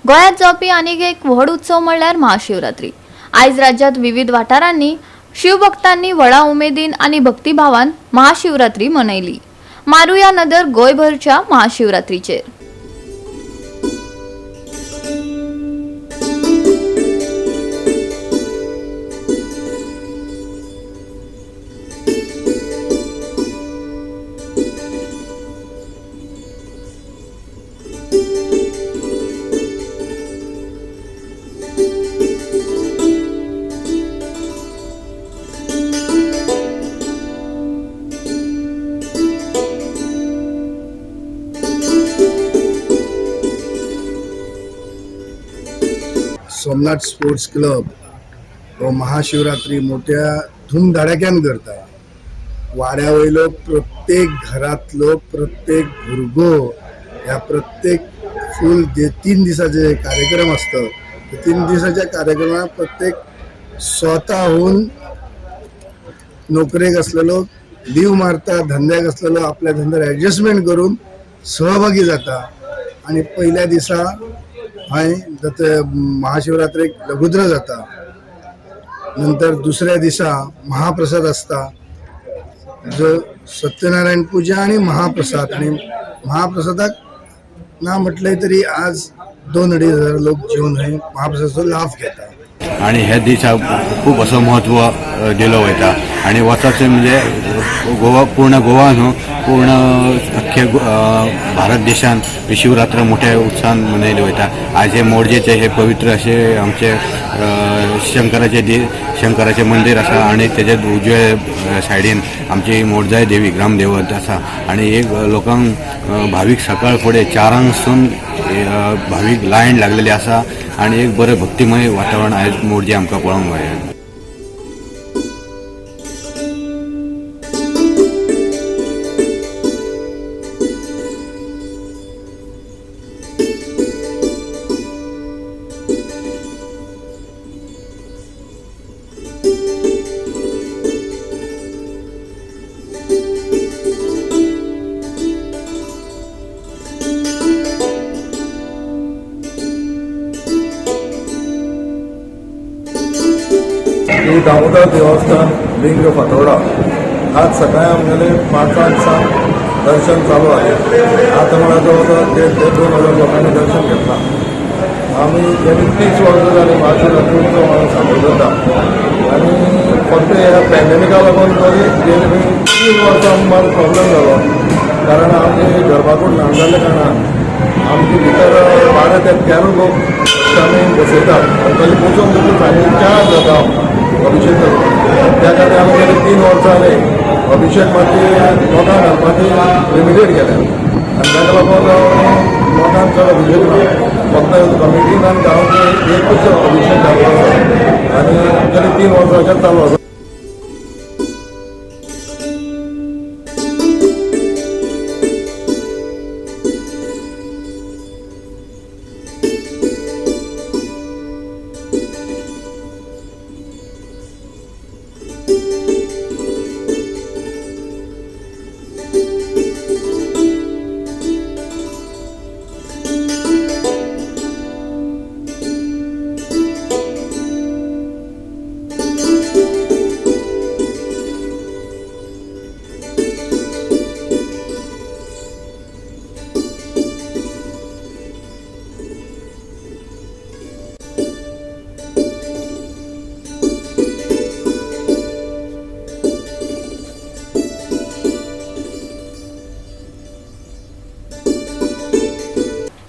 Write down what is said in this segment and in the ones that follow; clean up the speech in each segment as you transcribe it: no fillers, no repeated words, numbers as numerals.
गोंयांत जावपी आनीक एक व्हड उत्सव म्हणल्यार महाशिवरात्री. आयज राज्यांत विविध वाठारांनी शिवभक्तांनी व्हडा उमेदीन आनी भक्तिभावान महाशिवरात्री मनयली. मारुया नदर गोंयभरच्या महाशिवरात्रीचेर. सोमनाथ स्पोर्ट्स क्लब हो महाशिवरात्री मोठ्या धूमधडाक्यान करता. वाड्या वयलो प्रत्येक घरांतलो प्रत्येक भुरगो ह्या प्रत्येक फूल जे 3 दिसाचे कार्यक्रम आसता ते 3 दिसाच्या कार्यक्रमात प्रत्येक स्वतःहून नोकरेक आसलेलो लीव मारता, धंद्याक आसलेलो आपल्या धंद्यार एडजस्टमेंट करून सहभागी जाता. आनी पयल्या दिसा हय दत्त महाशिवरात्रेक लघुद्र जाता, नंतर दुसऱ्या दिसा महाप्रसाद असता, जो सत्यनारायण पूजा आणि महाप्रसाद. आणि महाप्रसादाक ना म्हटलंय तरी आज 2-2.5 हजार लोक जेवन हय महाप्रसादाचो लाभ घेता. आणि ह्या दिसा खूप असं महत्व दिलं वयता आणि वचत म्हणजे गोवा, पूर्ण गोवा न्हू, पूर्ण अख्खे भारत देशान शिवरात्र मोठ्या उत्साहान मनयली वयता. आज हे मोरजेचे हे पवित्र असे आमचे शंकराचे शंकराचे मंदिर आसा आणि तेजे उजव्या सायडीन आमची मोरजाय देवी ग्रामदेवत आसा. आणि एक लोकांक भावीक सकाळ फुडें 4 सून भावीक लायन लागलेली आसा आणि एक बरें भक्तिमय वातावरण आयज मोरजे आमकां पळोवंक मेळ्ळें. श्री दामोदर देवस्थान लिंग फातोर्डा आज सकाळी आमगेले 5 सावन दर्शन चालू जालें. आतां म्हळ्यार जवळ जवळ 1.5 ते 2 हजार लोकांनी दर्शन घेतलां. आमी गेली 30 वर्सां जालीं महाशिवरात्री उत्सव हांगा साजरो करता आनी फक्त ह्या पॅन्डेमिका लागून तरी गेली 3 वर्सां आमकां प्रॉब्लेम जालो, कारण आमची गर्भाकूड ल्हान जाल्ल्या कारणान आमचे भितर 12 ते 13 लोक आमी बसयतात आनी ताजे बसोवन देखून सामकी चार्ज जाता अभिषेक करता. त्या खातीर आमी गेली 3 वर्सां जालीं अभिषेक मातशी लोकांक घालपाची लिमिटेड केल्या आनी ताका लागून लोकांक चड अभिषेक ना, फक्त कमिटीन आनी गांवचे एकूच अभिषेक घालपाचो आनी गेली 3 वर्सां अशेंच चालू आसा.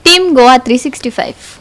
टीम गोवा 365.